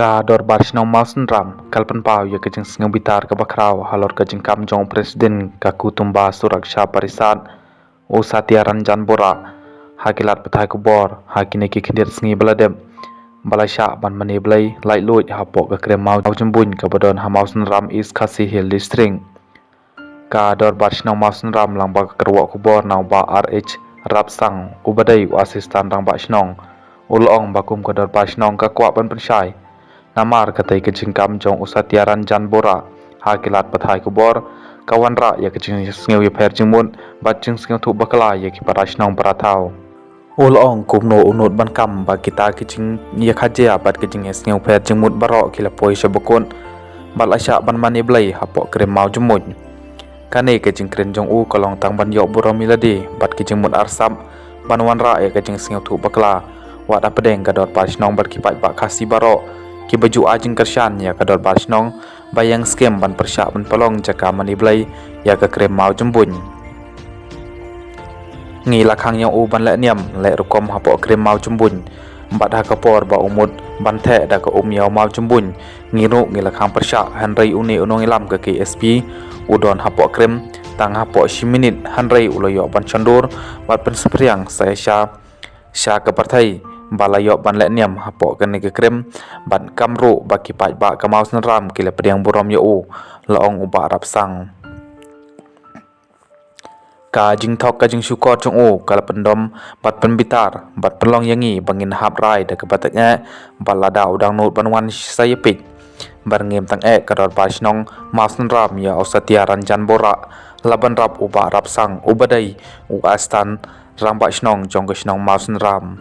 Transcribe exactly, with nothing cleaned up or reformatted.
Ka Dorbar Shnong Mawsynram ka la pynpaw ïa ka jingsngewbitar kaba khraw halor ka jingkam jong u President ka Kutumba Suraksha Parisad, u Satyaranjan Bora, ha ki lad pathai khubor ha kine ki khyndiat sngi ba la dep, ba la shah ban mane blei laitluid hapoh ka krem Mawjymbuin kaba don ha Mawsynram, East Khasi Hills District. Ka Dorbar Shnong Mawsynram lyngba ka kyrwoh khubor na u Bah R H Rapsang, uba dei u Assistant Rangbah Shnong, u la ong ba kum ka Dorbar Shnong ka kwah ban pynshai namar katei ka jingkam jong u Satyaranjan Bora ha ki lad pathai khubor ka wanrah ïa ka jingsngewïapher jingmut bad jingsngewthuh bakla ïa ki para shnong para thaw. U la ong kumno u nud ban kam ba kita ki jingïakajia bad ki jingsngewpher jingmut baroh ki la poi sha bakut bad la shah ban mane blei hapoh krem Mawjymbuin. Kane ka jingkren jong u ka long tang ban ïoh burom ïa lade bad ki jingmut arsap ban wanrah ïa ka jingsngewthuh bakla. Wat hapdeng ka Dorbar Shnong bad ki paidbah Khasi baroh kiba ju ai jingkyrshan ïa ka Dorbar Shnong ba ïeng skhem ban pyrshah ban pynlong jaka mane blei ïa ka krem Mawjymbuin. Ngi la khang ïa u ban leh niam leh rukom hapoh krem Mawjymbuin. Bad ha ka por ba u mut ban theh da ka um ïa u Mawjymbuin, ngi ruh ngi la khang pyrshah, hynrei une u nongïalam ka K S P u don hapoh krem tang hapoh shi minit, hynrei u la ïoh ban shondur bad pynsaphriang sa ïa sha sha ka pyrthei ba la ïoh ban leh niam hapoh kane ka krem bad kam ruh ba ki paidbah ka Mawsynram ki la pdiang burom ïa u, la ong u Bah Rapsang. Ka jingthok ka jingshukor jong u ka la pyndom bad pynbitar bad pynlong ïa ngi ba ngin hap rai da kaba tyngeh bad lada u dang nud ban wan sa ïapeit, ba ngim tang eh ka Dorbar Shnong Mawsynram ïa u Satyaranjan Bora, la bynrap u Bah Rapsang uba dei u Assistant Rangbah Shnong jong ka shnong Mawsynram.